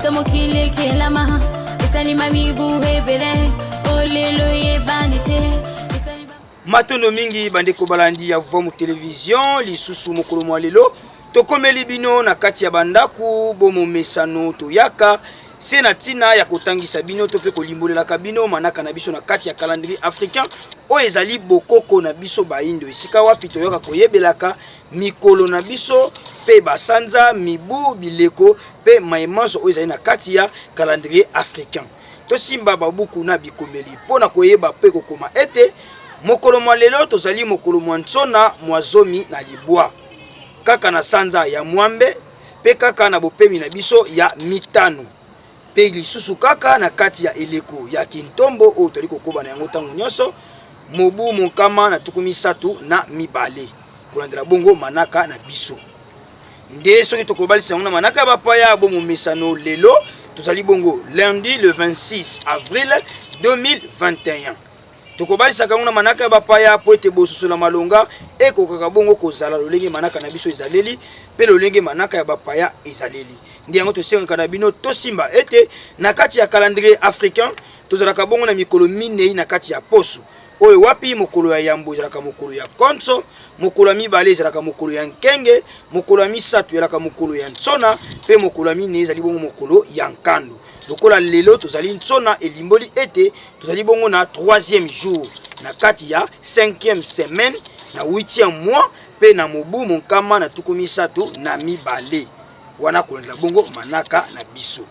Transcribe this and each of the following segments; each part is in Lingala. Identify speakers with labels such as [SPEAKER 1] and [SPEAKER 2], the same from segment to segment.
[SPEAKER 1] Uta mokili ekelama esalima mibu ebele olelo eyebani te.
[SPEAKER 2] Matondo mingi bandeko balandi ya Vuamu Television, lisusu mokolo mwa lelo tokomeli bino na kati ya bandako bomomesano toyaka se na ntina ya kotangisa bino to mpe kolimbolelaka bino manaka na biso na kati ya calendrier africain oyo ezali bokoko na biso baindo, esika wapi toyaka koyebelaka mikolo na biso mpe basanza, mibu, bileko mpe maye manso oyo ezali na kati ya calendrier africain. Tosimba babuku na bikomeli mpo na koyeba mpe kokoma ete mokolo mwa lelo tozali mokolo mwa nsona mwa 19 kaka na sanza ya mwambe mpe kaka na bopemi na biso ya mitano mpe lisusu kaka na kati ya eleko ya kintombo oyo tozali kokoba na yango ntango nyonso mobu 132 kolandela bongo manaka na biso. Nde soki tokobalisa yango na manaka ya bapaya bo momesano, lelo tozali bongo lundi le 26 avril 2021. Tokobalisaka yango na manaka ya bapaya mpo ete bososola malonga ekokaka bongo kozala lolenge manaka na biso ezaleli mpe lolenge manaka ya bapaya ezaleli. Nde yango tosengaka na bino tosimba ete na kati ya calendrier africain tozalaka bongo na mikolo minei na kati ya poso oyo wapi mokolo ya yambo ezalaka mokolo ya konso, mokolo ya mibale ezalaka mokolo ya nkenge, mokolo ya misato ezalaka mokolo ya nsona mpe mokolo ya minei ezali bongo mokolo ya nkando. Lokola lelo tozali nsona, elimboli ete tozali bongo na 3e jour na kati ya 5e semaine na 8e mois mpe na mobu 132 wana kolandela bongo manaka na biso.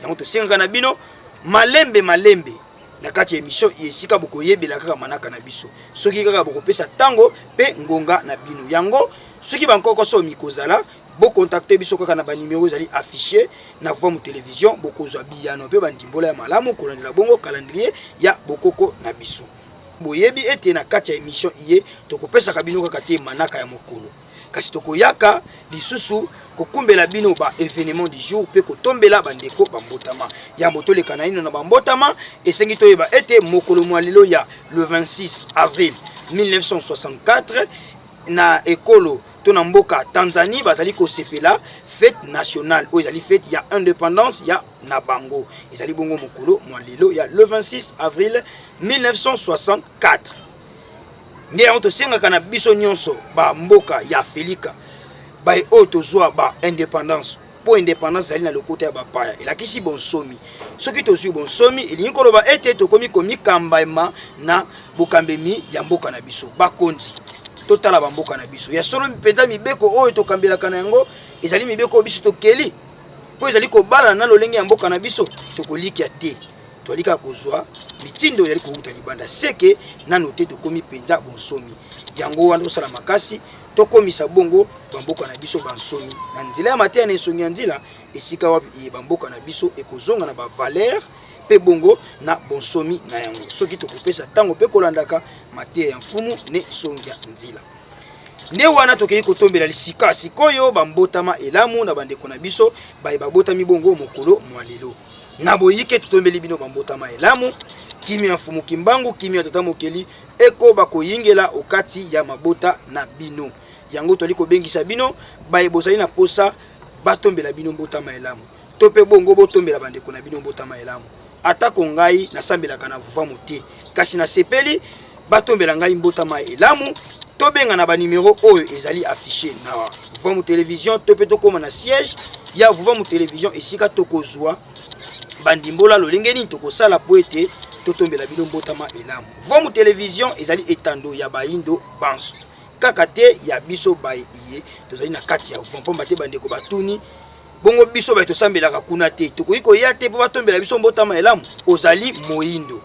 [SPEAKER 2] Yango tosengaka na bino malembe malembe na kati ya emission esika bokoyebela kaka manaka na biso, soki kaka bokopesa ntango mpe ngonga na bino. Yango soki bankokoso mikozala, bokontakte biso kaka na banimero ezali affiche na Vuamu Television, bokozwa biyano mpe bandimbola ya malamu kolandela bongo calendrier ya bokoko na biso. Boyebi ete na kati ya emission iye tokopesaka bino kaka te manaka ya mokolo, kasi tokoyaka lisusu kokumbela bino ba evenement du jour mpe kotombela bandeko bambotama. Yambo toleka naino na bambotama, esengi toyeba ete mokolo mwa lelo ya le 26 avril 1964 na ekolo to na mboka Tanzanie bazali kosepela fete nationale oyo ezali fete ya independance ya na bango. Ezali bongo mokolo mwa lelo ya le 26 avril 1964. Nde yango tosengaka na biso nyonso ba mboka ya Afelika baye oyo tozwa ba independance, mpo independance ezali na lokota ya bapaya, elakisi bonsomi. Soki tozwi bonsomi, elingi koloba ete tokomi komikambama na bokambemi ya mboka na biso. Bakonzi, totala bamboka na biso ya solo mpenza, mibeko oyo tokambelaka na yango ezali mibeko oyo biso tokeli mpo ezali kobalana na lolenge ya mboka na biso. Tokolikia te, toali kaka kozwa mitindo ezali kowuta libanda, seke nano te tokomi mpenza bonsomi. Yango wana tosala makasi tokomisa bongo bamboka na biso bansomi na nzela ya mateya na esongi ya nzela, esika wapi eye bamboka na biso ekozonga na bavaleur mpe bongo na bonsomi na yango, soki tokopesa ntango mpe kolandaka mateya ya mfumu ne songi ya nzela. Nde wana tokei kotombela lisika sikoyo bambotama elamu na bandeko na biso baye babotami bongo mokolo mwa lelo. Na boyike totombeli bino bambotama elamu, kimia ya mfumu Kimbangu, kimia ya tata mokeli ekoba koyingela okati ya mabota na bino. Yango toli kobengisa bino baye bozali na posa batombela bino mbotama elamu, to mpe bongo botombela bandeko na bino mbotama elamu. Atako ngai nasambelaka na Vuvamu te, kasi nasepeli batombela ngai mbotama elamu. Tobenga na banimero oyo ezali affiche na Vuvamu Television, to mpe tokóma na siège ya Vuvamu Television esika tokozwa bandimbola lolenge nini tokosala po ete totombela bino mbotama elamu. Vuvamu Television ezali etando ya bayindo banso, kaka te ya biso baye iye tozali na kati ya Vuvamu, pamba te bandeko batuni bongo biso baye tosambelaka kuna te, tokoki koya te mpo batombela biso mbotama elamu. Ozali moyindo,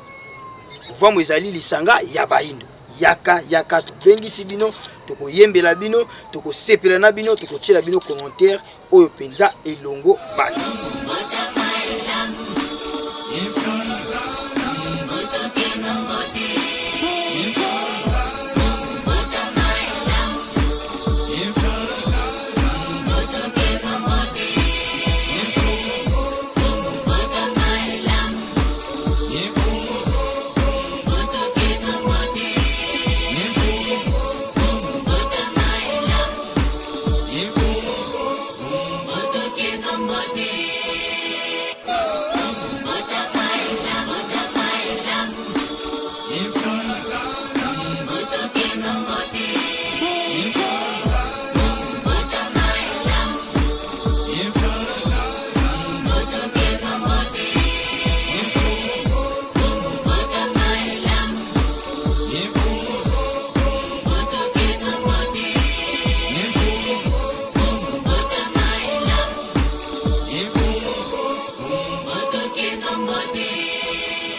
[SPEAKER 2] Vuvamu ezali lisanga ya bayindo. Yaka, yaka, tobengisi bino, tokoyembela bino, tokosepela na bino, tokotiela bino commentaire oyo mpenza elongo bana.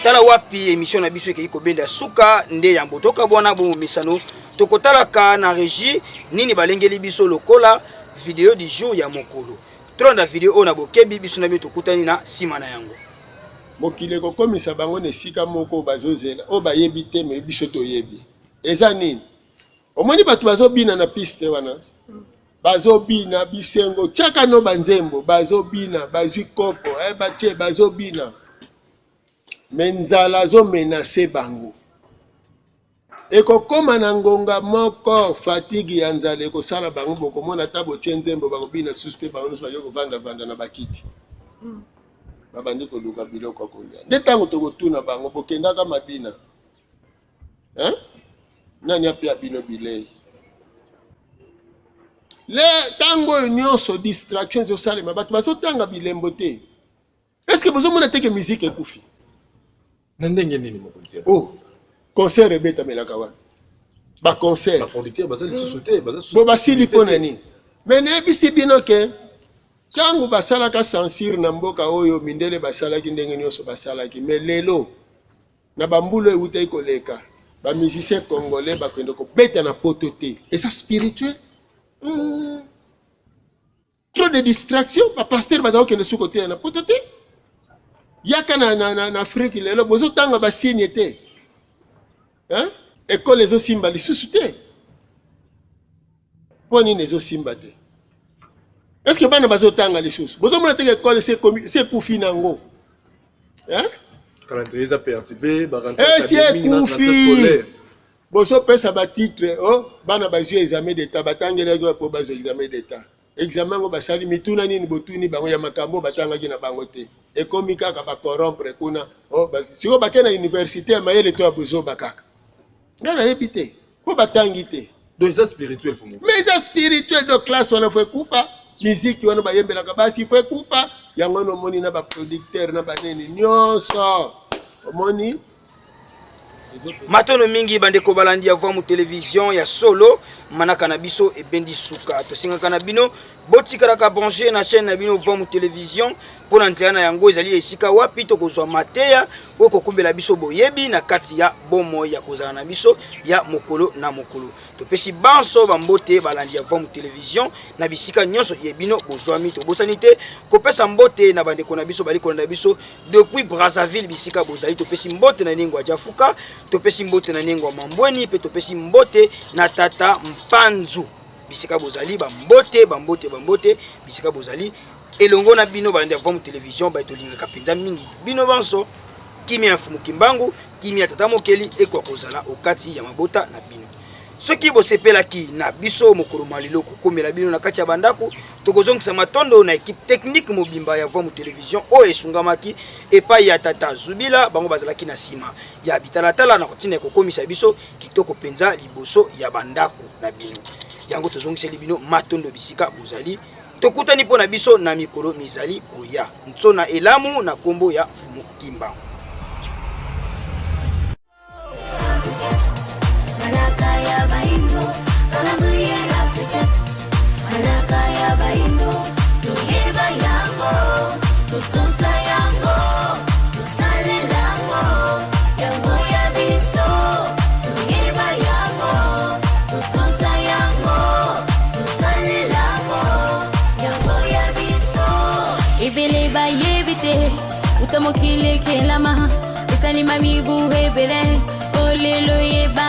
[SPEAKER 2] Tala wapi emission na biso ekei kobenda suka nde yambo tokabwana bomomesano tokotalaka na regie nini balengeli biso lokola video du jour ya mokolo. Tolanda video oyo na bokebi, biso na bino tokutani na nsima na yango.
[SPEAKER 3] Mokili ekokomisa bango na esika moko bazozela oyo bayebi te, me biso toyebi eza nini. Omoni bato bazobina na piste wana, bazobina bisengo, tiaka no banzembo, bazobina, bazwi kopo eh, batie, bazobina, me nzala azomenase bango. Ekokoma na ngonga moko fatigue ya nzala ekosala bango, bokomona ata botie nzembo bakobina susu te, bango nyonso bakoki kovandavanda na bakiti, babandi koluka biloko ya kolia. Nde ntango tokotuna bango, bokendaka mabina hein? Nani apia bino bilei? Le ntango oyo nyonso distraction ezosalema, bato bazotanga bilembo te. Est-ce que bozomona te ke musique ekufi?
[SPEAKER 4] Na ndenge nini mokonzi?
[SPEAKER 3] Oh, concert ebetamelaka wapi? Ba concert.
[SPEAKER 4] Ba conducteur baza lisusu te, baza
[SPEAKER 3] Bo basili mpo na nini? Mais nayebisi bino ke ntango basalaka censure na mboka oyo mindele basalaki ndenge nyonso basalaki, mais lelo na bambula ewutaki koleka ba musiciens congolais bakende kobeta na poto te, eza spirituel. Trop de distraction, ba pasteur baza kokende suko te na poto te. Yaka na, na, na, na Afrique lelo bozotanga ba signe te. Hein? Ekole ezosimba lisusu te. Mpo nini ezosimba te? Est-ce que bana bazotanga lisusu? Bozomona te ekole se ekufi nango. Hein?
[SPEAKER 4] Calendrier eza perturbé, ba rentrée
[SPEAKER 3] eh, académique, Bozopesa ba titre oh bana bazui examen d'etat batangelaki wapi po bazwa examen d'etat examen yango basali mituna nini botuni bango ya makambo oyo batangaki na bango te ekomi kaka ba corrompre kuna oh sikoyo bake na universite ya mayele to ya bozoba kaka ngai nayebi te po batangi te.
[SPEAKER 4] Donc eza spirituel fumu.
[SPEAKER 3] Mais eza spirituel donc classe wana fo ekufa miziki wana bayembelaka basi fo ekufa yango wana omoni na ba producteur na banini nyonso omoni.
[SPEAKER 2] Matono mingi bandeko balandi ya Vuamu Television ya solo, manaka na biso ebendi suka. Tosengaka na bino botikalaka branche na chaîne na bino Vuamu Television mpo na nzela na yango ezali esika wapi tokozwa mateya oyo kokumbela biso boyebi na kati ya bomoi ya kozala na biso ya mokolo na mokolo. Topesi banso bambote balandi ya Vuamu Television na bisika nyonso ye bino bozwami. Tobosani te kopesa mbote na bandeko na biso bali kolanda biso depuis Brazzaville bisika bozali. Topesi mbote na Nengo ya Jafuka, topesi mbote na Nengo ya Mambweni, pe topesi mbote na Tata Mpanzu bisika bozali. Bambote, bambote, bambote bisika bozali elongo na bino balandi ya Vuamu Television baye tolingaka mpenza mingi bino banso. Kimia ya Mfumu Kimbangu, kimia ya Tata Mokeli ekoka kozala okati ya mabota na bino. Soki bosepelaki na biso mokolo mwa lelo kokomela bino na kati ya bandako, tokozongisa matondo na ekipe technique mobimba ya Vuamu Television oyo esungamaki epai ya Tata Zubila. Bango bazalaki na nsima ya bitalatala na kotina ya kokomisa biso kitoko mpenza liboso ya bandako na bino. Yango tozongiseli bino matondo bisika bozali. Tokutani mpo na biso na mikolo mizali koya. Nsona elamu na kombo ya Mfumu Kimbangu.
[SPEAKER 1] Ebele bayebi te uta mokili ekelama esalima mibu ebele olelo yeba.